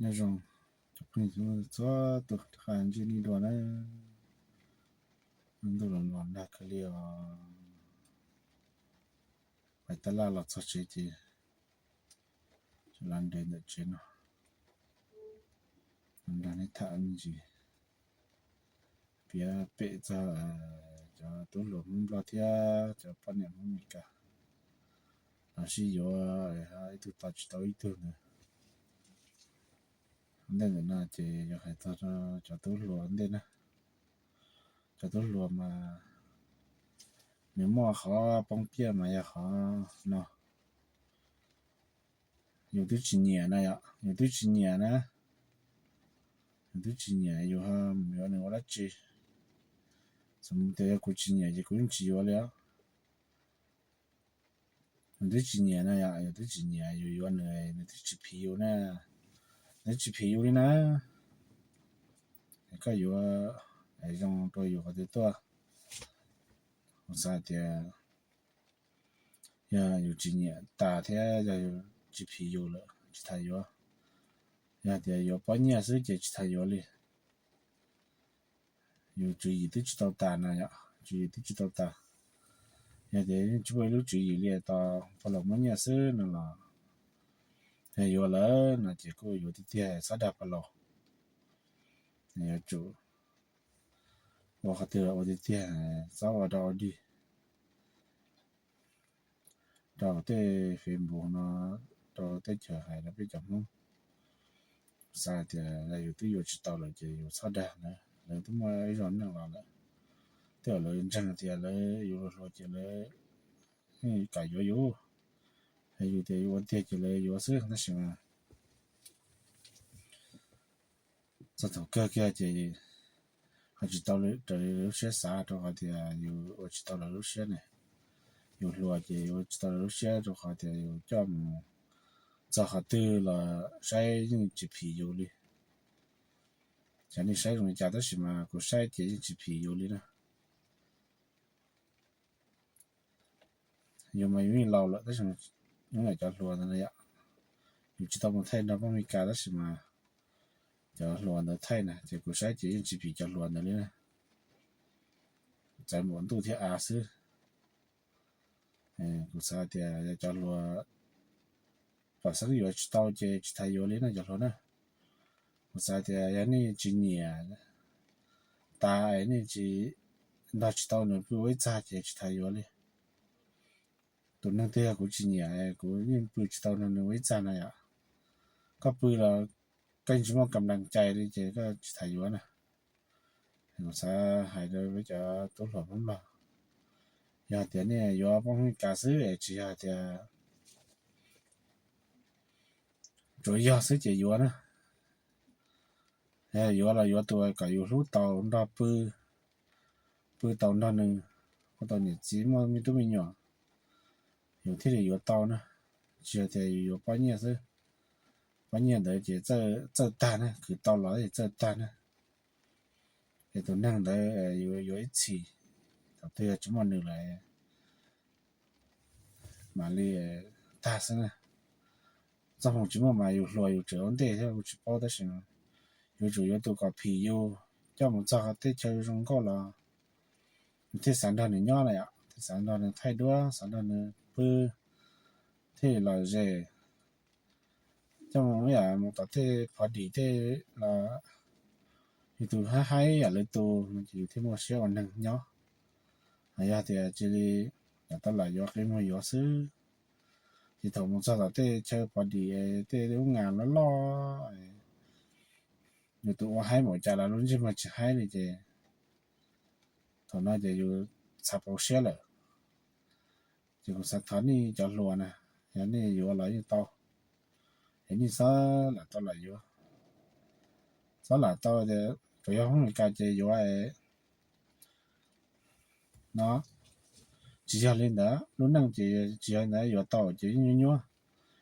Nyob zoo cov phooj ywg txhua tus, rov qab ntsib nej dua na. Ntuj los los nag kawg li os. Pais tab laj los txog tsev ces tseem los nres ntawm tsev no, los nrog nej tham me ntsis, piav pem txog cov tub hluas Hmoob Nplog thiab cov poj niam Hmoob Meskas los sib yuav, ib tug tos tsis tau ib tug ntawd. Ua ntej ntawm no ces yuav hais txog cov tub hluas ua ntej na. Cov tub hluas mas nws muaj qhov poob piaj mas yog qhov no. Yus twb tsis nyiam na yom, yus twb tsis nyiam na, yus twb tsis nyiam yus ho mus yuav nws ua dab tsi? Txawm tias yog kuv tsis nyiam ces kuv yeej tsis yuav li os. Yus twb tsis nyiam na yom, yus twb tsis nyiam yus yuav nws, nws twb tsis phim yus na, nws twb tsis phim yus li na. Koj yuav zoo rau yus qhov twg tuaj? Kuv xav tias yog yus tsis nyiam tas thiab yog yus tsis phim yus lawm tsis tas yuav. Yog tias yuav pob nyiaj xwb ces tsis tas yuav li. Yus tswv yim twb tsis tau tas no yom, tswv yim twb tsis tau tas. Yog tias yeej tsis muaj ib lub tswv yim li, tos pog laus muab nyiaj xwb no los, yog yuav lawm no ces kuj yuav tiag tiag, txhob dag pog laus. Yuav tsum ua qhov twg ua tiag tiag, txhob ua dog ua dig rau tej Facebook no, rau teb chaws hais rau peb cov Hmoob. Xav tias yus twb yuav tsis tau lawm ces yus txhob dag na, lawv twb muaj ib zog neej los lawm. Tej zaum lawv ntseeg tias lawv yuav luag hluas ces lawv kam yuav yus, yus tias yuav ua tiag ces lawv yuav xwb, tab sis mas txog thaum kawg kiag ces ho tsis tau raws li lawv lub siab xav, rau qhov tias yus ua tsis tau lawv lub siab ne. Yus hluas ces yus ua tsis tau lawv lub siab, rau qhov tias yus coj mus txog qhov twg los saib yeej tsis phim yus li. Cov nej saib zoo li cas tab sis mas kuv saib ces yeej tsis phim yus li na. Yus mas yus yeej laus lawm tab sis yus lam cov hluas ntawd yom, yus tsis tau mus thaij nrog poj Meskas tab sis mas cov hluas ntawd thaij na, ces kuv saib ces yeej tsis phim cov hluas ntawd li na. Txawv npaum ntuj thiab av xwb. Kuv xav tias yog cov hluas pom xeeb yuav tsis tau ces tsis tas yuav li no cov hluas na. Kuv xav tias yog nej tsis nyiam tas, nej tsis, nrog tsis tau nws pw ua ib txaj ces tsis tas yuav li. Tus neeg twg yog kuv tsis nyiam, kuv yeej pw tsis tau nrog nws ua ib txaj na yom. Koj pw los koj yeej tsis muaj kam nplaas cai li ces koj tsis tas yuav na. Kuv xav hais rau peb cov tub hluas Hmoob Nplog, yog tias nej yuav poj Meskas xwb es tsis yog tias tsuas yog xwb ces yuav na. Yuav los yuav tus kom yus hlub tau nrog pw, pw tau nrog nws, ua tau niam txiv muaj me tub me nyuam, yus thiaj li yuav tau na. Tsis yog tias yus yuav pob nyiaj xwb, pob nyiaj ntawd ces txawj tag na, khwv tau los ces txawj tag na. Es tus neeg ntawd yus yuav ib txhis, thaum twg yog tsis muaj nws lawm mam li tag xwb na. Txoj hmoo tsis muaj mas yus hluas yus tseem ua ntej thiab kuv tsis paub tab sis yuav tsum yuav tus kom phim yus, coj mus txog teb chaws zoo nkauj los thiaj xav nrog nws nyob na yom, thiaj xav nrog nws thaij duab, xav nrog nws pw, thiaj los ze. Coj mus ib yam mus tom tej phov dim tej los yus tus haib haib yam lawv tus no ces yus thiaj muaj siab ua neeg nyob. Yog tias cia li yav tau lam yuav qi muag yuav xwb, ces thaum mus txog tom tej chaw phov dim, tej lub ngas loj loj, yus tus ua haib npaum cas los lub ntsej muag tsis haib li ces thaum no ces yus txhav pauv siab lawm. Ces kuv xav thov nej cov hluas na, yog nej yuav los yeej tau, es nej txhob lam tau lam yuav, txhob lam tau tias tsuas yog Hmoob Meskas ces yuav no. Tsis yog li ntawd, lub neej ces tsis yog li ntawd, yuav tau ces yeej nyuaj nyuaj.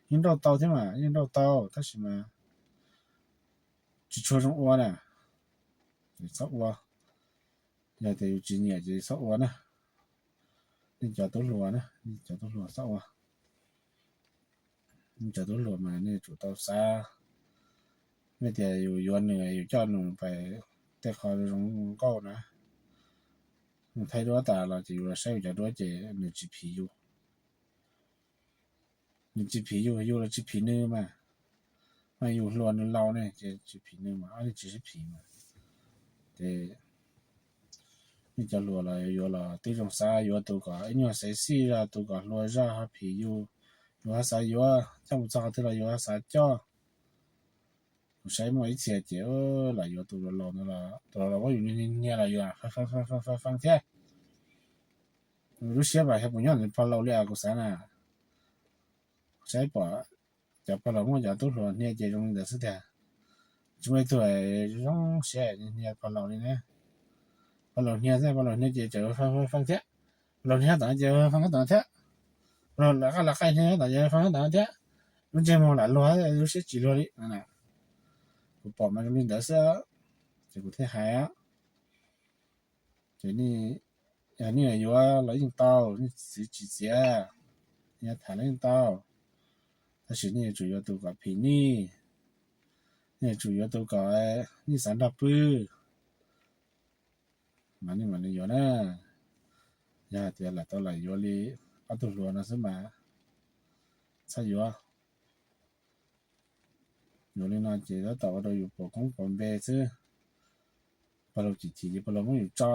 Yeej nrauj tau thiab mas, yeej nrauj tau tab sis mas tsis tshua zoo ua na. Txhob ua, yog tias yus tsis nyiam ces txhob ua na. Nej cov tub hluas na, nej cov tub hluas txhob ua. Nej cov tub hluas mas nej tsum tau xav Yog tias yus yuav nws, yus coj nws pais tej qhov zoo nkauj na, nws thaij duab tas los ces yus los saib yus cov duab ces nws tsis phim yus. Nws tsis phim yus, yus los tsis phim nws mas, mas yus hluas nws laus ne ces tsis phim nws mas ob leeg tsis sib phim mas. Ces nej cov hluas los yuav los twb zoo xav yuav tus kom ib nyuag xaiv xij zog, tus kom hluas zog ho phim yus, yus ho xav yuav, coj mus txog qhov twg los yus ho xav coj. Kuv saib muaj ib txhia ces los yuav tus laus laus, tus laus laus muab yus niag hnia los yus fee fee thiab. Lub siab mas xyov puas nyob ntawm pog laus li kuv xav na. Kuv saib pom cov pog laus muab cov tub hluas hnia ces zoo li ntawd xwb tiag. Tsis muaj ib tug zoo siab hnia pog laus li na. Pog laus hnia xwb, pog laus hnia ces tseem fee fee thiab. Pog laus hnia tom no ces fee tom no thiab. Pog laus lawv qaj lawv qaij hnia tom ces fee tom no thiab. Lub ntsej muag lam luag, lub siab tsis luag li. Kuv pom mas zoo li ntawd xwb, ces kuv thiaj hais. Ces nej yuav los yeej tau, nej txiv tsis txiav, nej yuav tham los yeej tau, tab sis nej yuav tsum yuav tus kom phim nej, nej yuav tsum yuav tus kom nej xav nrog pw, mas nej mam li yuav na. Yog hais tias lam tau lam yuav li ob tug hluas no xwb mas txhob yuav. Yuav li no ces tab tom ua rau yus pom koob pom npe xwb. Pog laus chim chim ces pog laus muab yus tso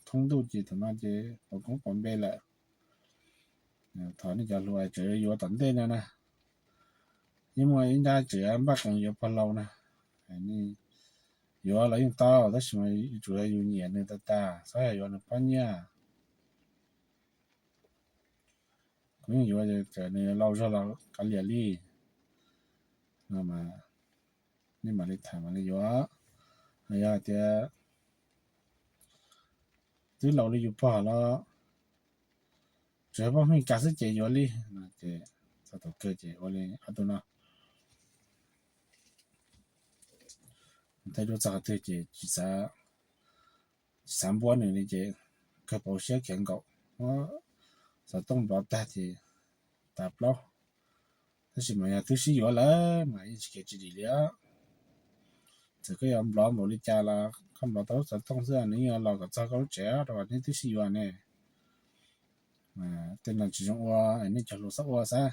thoob ntuj ces thaum no ces pom koob pom npe lawm. Thov nej cov hluas tseem yuav tom ntej no na, yeej muaj ib nrab tseem npaj qees yuav pog laus na. Yuav los yeej tau tab sis mas yuav tsum yog yus nyiam nws tas tas, txhob yog yuav nws pob nyiaj. Kuv yeej yuav, nws laus zog los kav liam li no mas nej mam li tham mam li yuav. Yog hais tias twb laus li yus pog los tsuas yog poj Hmoob Mes Kas xwb ces yuav li no ces txog thaum kawg ces ua li ob tug no. Thaij duab txog qhov twg ces tsis xav, tsis xav npuab nws li ces kawg pauv siab khiav nkaum, muab xov tooj nplov tag ces tas plaub. Tab sis mas yog twb sib yuav lawm mas yeej tsis khiav tsis dim li os. Txawm koj yuav nplov npaum li cas los koj nplov tau lub xov tooj xwb, nws yeej los kom txog koj lub tsev rau qhov nej twb sib yuav ne. Tej no tsis zoo ua, nej cov hluas xav ua xav.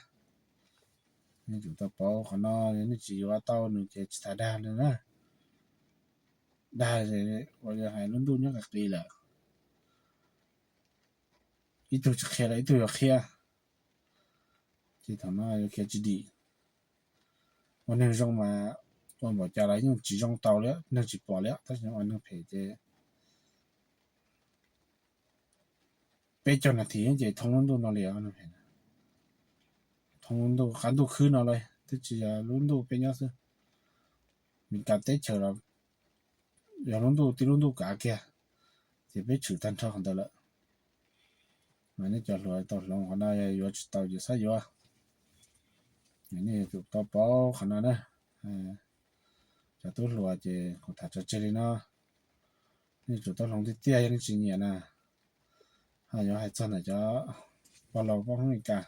Nej tsum tau pauv qhov no, nej tsis yuav tau nws ces tsis tas dag li na. Dag ua li hais lub ntuj nyob qis qis lawm, ib tug tsis qhia los ib tug yuav qhia, ces thaum no yuav khiav tsis dim. Ua neeg zoo mas ua npaum cas los yeej tsis zoo tau li, neeg tsis pom li, tab sis ua neeg phem ces peb caug nas this ces thoob lub ntuj no li os. Thoob lub ntuj, qab ntuj khwb no los twb tsis yog lub ntuj peb nyob xwb, Mes Kas teb chaws los yog lub ntuj tib lub ntuj kav kiag, ces peb tshwm tag nrho qhov ntawd lawm. Mas nej cov hluas tau hloov qhov no, yog yuav tsis tau ces txhob yuav. Nej yuav tsum tau pauv qhov no na. Cov tub hluas ces kuv tham tso tseg li no, nej yuav tsum tau hloov tiag tiag yog nej tsis nyiam na. Ho yuav hais txog ntawm cov pog laus poj Hmoob Mes Kas,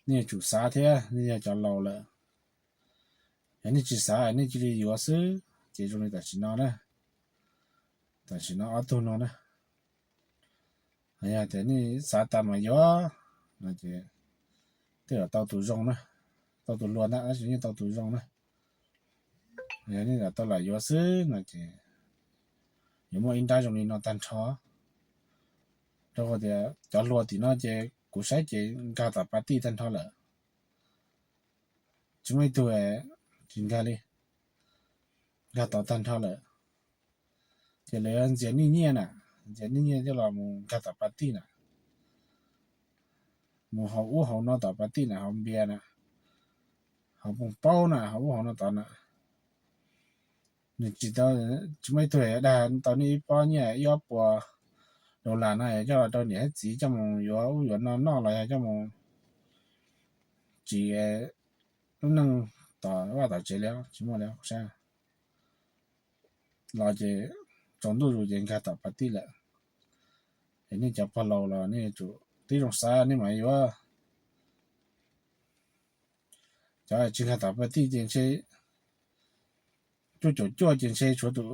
nej yuav tsum xav thiab, nej yog cov laus lawm. Yog nej tsis xav, nej cia li yuav xwb ces zoo li tam sim no na, tam sim no ob tug no na. Yog tias nej xav tas mas yuav no ces tej zaum tau tus zoo na, tau tus hluas ntag tab sis yeej tau tus zoo na. Yog nej lam tau lam yuav xwb no ces yuav muaj ib nrab zoo li no tag nrho. Rau qhov tias cov hluas tim no ces kuv saib ces nkag tom pas tij tag nrho lawm, tsis muaj ib tug tsis nkag li, nkag tod tag nrho lawm. Ces lawv ntxias nij nyiaj na, ntxias nij nyiaj coj los mus nkag tom pas tij na, mus haus ub haus no tom pas tij na, haus npias na, haus pooj paub na, haus ub haus no tod na. Nws tsis tau, tsis muaj ib tug dag tau nej ib pob nyiaj ib ob puas dollar no coj los rau niam thiab txiv coj mus yuav ub yuav no noj los yog coj mus tsim lub neej tom vaj tom tsev li, tsis muaj li kuv saib. Los ces tsaus ntuj zus ces nkag tom pas tij lawm. Es nej cov pog laus los nej yuav tsum tib zoo xav nej mam yuav. Cov tsis nkag tom pab tij ces ntshe cuaj caum cuaj ces ntshe tshuav tus,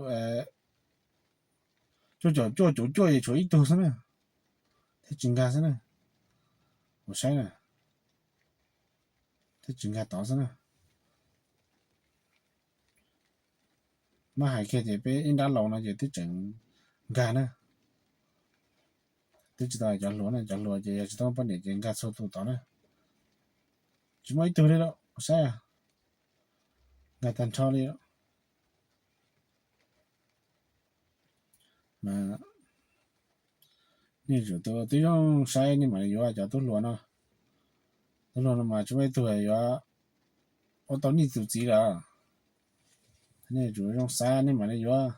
cuaj caum cuaj caum cuaj ces tshuav ib tug xwb na, thiab tsis nkag xwb na. Kuv saib na, thiab tsis nkag tod xwb na. Muab hais kiag ces peb ib nrab laus no ces twb tseem nkag na. Twb tsis tau cov hluas na, cov hluas ces yog tsis tau poj niam ces nkag txhua tus tod na. Tsis muaj ib tug li lawm, kuv saib nkag tag nrho li. Mas nej tsum twb zoo saib nej mam li yuav cov tub hluas no. Tub hluas no mas tsis muaj ib tug yuav ua tau nej tus txiv lawm. Nej tsum zoo saib nej mam li yuav.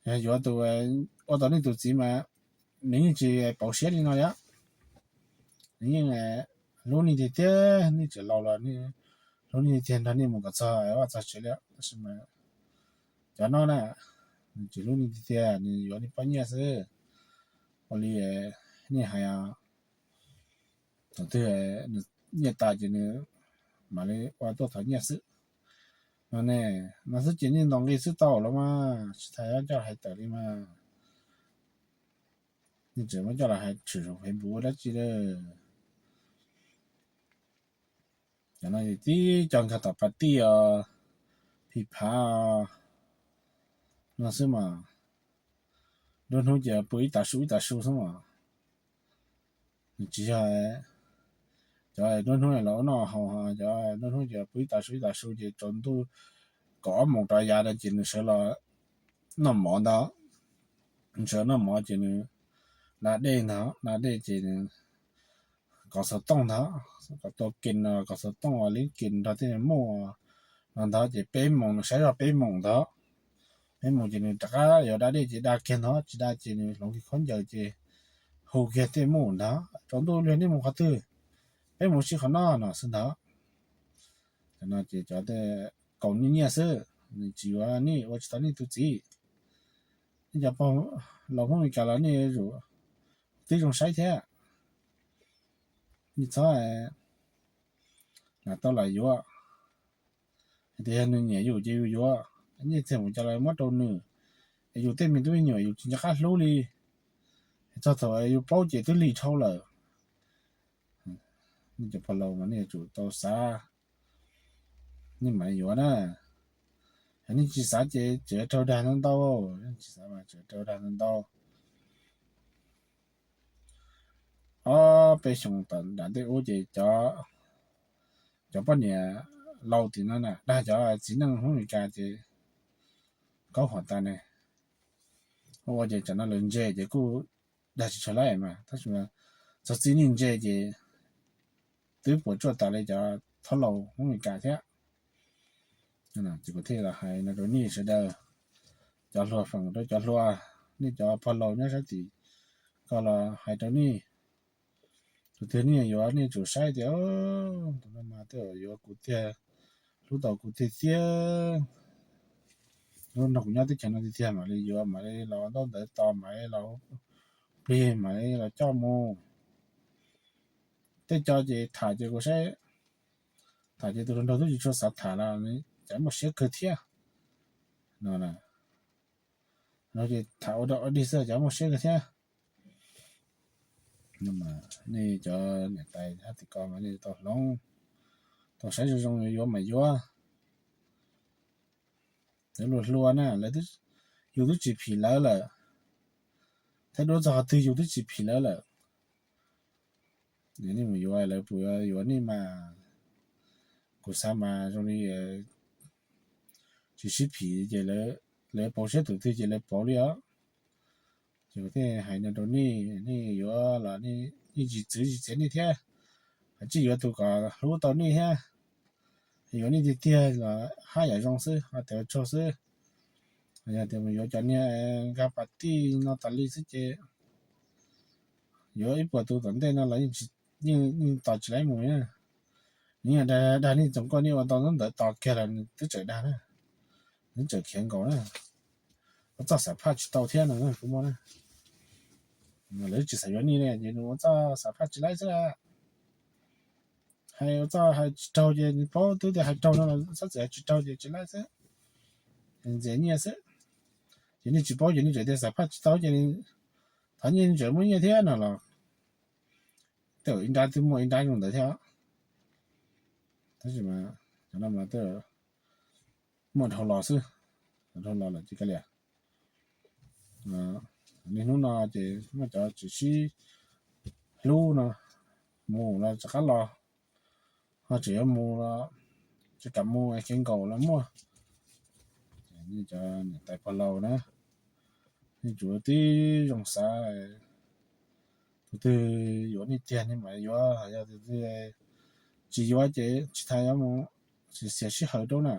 Yog yuav tus ua tau nej tus txiv mas nws yeej tsis pauv siab li no yom. Nws yeej hlub nej tiag tiag, nej tseem laus los hlub nej tiag tiag nrog nej mus kom txog vaj txog tsev li. Tab sis mas cov no na, nws tsis hlub nej tiag tiag, nws yuav nej poj nyiaj xwb. Ua li nej hais, thaum twg nws nyiaj tas ces nws mam li ua tuaj thov nyiaj xwb. No ne, no xwb ces nej ntaus nqi xwb tau los mas tsis tas coj hais tawm li mas. Nej tseem muab coj los hais tshwm saum Facebook ua dab tsi lawm? Cov no tib co nkag tom pas tij os, phim phav os, no xwb mas. Nruab hnub ces pw ib tav su ib tav su xwb mas. Nws tsis yog cov nruab hnub los ua noj haus, cov nruab hnub ces pw ib tav su ib tav su ces tsaus ntuj kaum ob moos rov yav no ces nws sawv los noj mov ntag. Nws sawv noj mov ces nws da dej ntag, da dej ces nws kov xov tooj ntag, kov tua kem no, kov xov tooj li kem nrog tej muj no ntag ces peb moos, nws saib zoj peb moos ntag. Peb moos ces nws rov qab yuav da dej ces da kiag ntag, tsis da ces nws hloov kiag khaub ncaws ces hu kiag tej muj ntag, tsaus ntuj li nej mus qhov twg, peb mus sib qhov no no xwb ntag. Cov no ces cov tej kaus nej nyiaj xwb, nws tsis yuav nej, ua tsis tau nej tus txiv. Nej cov pog laus Hmoob Mes Kas los nej yuav tsum twb zoo saib thiab. Nej txhob lam tau lam yuav. Hais tias yog nws nyiam yus ces yus yuav, nej txiag mus cov los muab rau nws, es yus tej me tub me nyuam yus tsis nco qab hlub li. Es txog thaum yus paub ces twb lig dhau lawm. Nej cov pog laus mas nej yuav tsum tau xav, nej mam yuav na. Yog nej tsis xav ces tseem raug dag ntau ntau, nej tsis xav mas tseem raug dag ntau ntau. Ob peb xyoos tom nram ntej ub ces cov, cov poj niam laus tim no na dag cov txiv neej Hmoob Mes Kas ces kaub huam tas ne. Ua ces tsam no lawv ntse ces kuj dag tsis tshua lawm mas, tab sis txog txij nej ntse ces twb puas tsuaj tas li cov thaub laus Hmoob Mes Kas thiab. Ces kuv thiaj los hais no rau nej sawv daws, cov hluas feem rau cov hluas, nej cov pog laus nyob sab tim ko los hais rau nej. Tus twg nej yuav nej tsum saib tias tus no mas tej zaum yuav kuv tiag, hlub tau kuv tiag tiag, hlub nrog kuv nyob teb chaws no tiag tiag mam li yuav, mam li los ntaub ntawv tos, mam li los plig, mam li los coj mus. Tej co ces tham ces kuv saib, tham ces tus hluas nraug twb tsis tshua xav tham los cas muaj siab kawg thiab no. No ces tham ua dog ua dig xwb cas muaj siab kawg thiab. Nej cov niam tais hab tim ko mas nej tau hloov, tau saib zoo zoo yuav mas yuav. Lawv luag hluas na, yus twb tsis phim lawv lawm, thiab duab txog qhov twg yus twb tsis phim lawv lawm. Nej mus yuav lawv puas yuav nej mas, kuv xav mas zoo li tsis sib phim ces lawv pauv siab tus twg ces lawv pauv li os. Ces kuv thiaj hais no rau nej, nej yuav los nej tsis txwv tsis txiav nej thiab, hais tsis yuav tus kom hlub tau nej thiab. Yuav nej tiag tiag los hab yam zoo xwb, ho tias tsaug xwb. Yog tias mus yuav cov niag nkag pas tij no tas li xwb ces yuav ib puas tus tom ntej no los yeej tos tsis laib mus. Nws dag nej txoos koj, nej ua tau ntawv tos kiag los nws twb tseem dag na, nws twb tseem khiav nkaus na. Koj txoj xav phaj tsis tau thiab no kuv muaj na. Lawv tsis xav yuav nej ne ces nws ua txuj xav phaj tsis laib xwb. Hais ua txuj hais tsis raug ces nws paub twb tias hais raug no los txhob txwm hais tsis raug ces tsis laib xwb, ntxias nyiaj xwb. Ces nej tsis paub ces nej tseem tias xav phaj tsis tau ces thov nyiaj nej tseem muab nyiaj thiab no los tej zaum ib nrab twb muaj ib nrab zoo ntawd thiab. Tab sis mas cov no mas muaj dhau los xwb, dhau los lawm ces kav liam. Niaj hnub no ces muaj cov tsis sib hlub no mus los rov qab los, ho tseem yuav mus los tsis kam mus, kev nkaum los muaj. Nej cov niam tais pog laus na, nej tsuas tib zoo xav, tus twg yuav nej tiag nej mam yuav, yog tus twg tsis yuav ces tsis tas yuav mus xiam sij hawm rau na.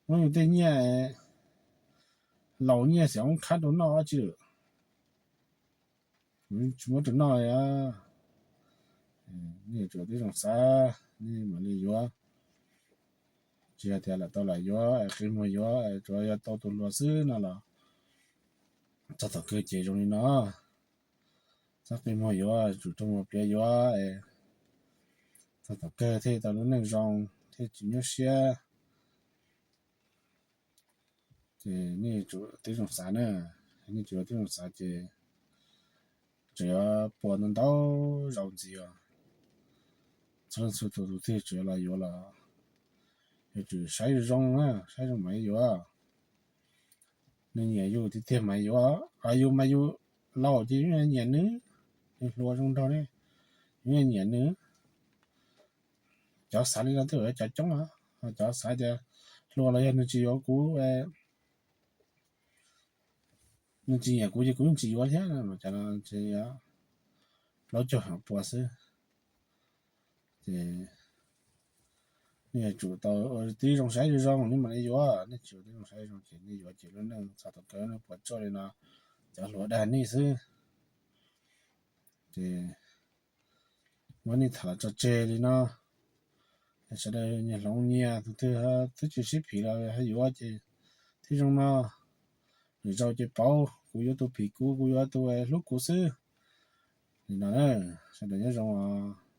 Muab yus tej nyiaj, laus nyiaj xiam oob khab rau noj dab tsi lawm, tsis muab rau noj li. Nej tsuas tib zoo xav, nej mam li yuav. Tsis yog tias lam tau lam yuav, qi muag yuav, tsuas yog tau tus hluas xwb no los txog thaum kawg ces zoo li no. Txhob qi muag yuav, tsum rau muag piav yuav, txog thaum kawg thiaj tau lub neej zoo thiaj tsis nyuaj siab. Ces nej tsuas tib zoo xav na, nej tsuas tib zoo xav ces tseem yuav puas ntau ntau zaus ntxiv os. Txhua leej txhua tus tus twg tseem yuav los yuav los yuav tsum saib zoo zoo na, saib zoo mam yuav. Nws nyiam yus tiag tiag mas yuav, yus mas yus laus ces yus nyiam nws, nws hluas zoo nraug ne, yus nyiam nws. Cov xav li no twb cov coob, cov xav tias hluas los yog nws tsis yuav kuv, nws tsis nyiam kuv ces kuv yeej tsis yuav thiab, cov no ces plaub caug pua xwb. Ces nej yuav tsum tau ua tib zoo saib zoo zoo nej mam li yuav, nej tsis ua tib zoo saib zoo ces nej yuav ces lub neej txog thaum kawg nej puas tsuaj li no, cov hluas dag nej xwb. Ces muab nej tham los tso tseg li no, sawv daws nyias hloov nyias, tus twg twb tsis sib phim los yuav ces tib zoo no, lwm zaus ces pauv kuv yuav tus phim kuv, kuv yuav tus hlub kuv xwb. Li no, sawv daws nyob zoo os.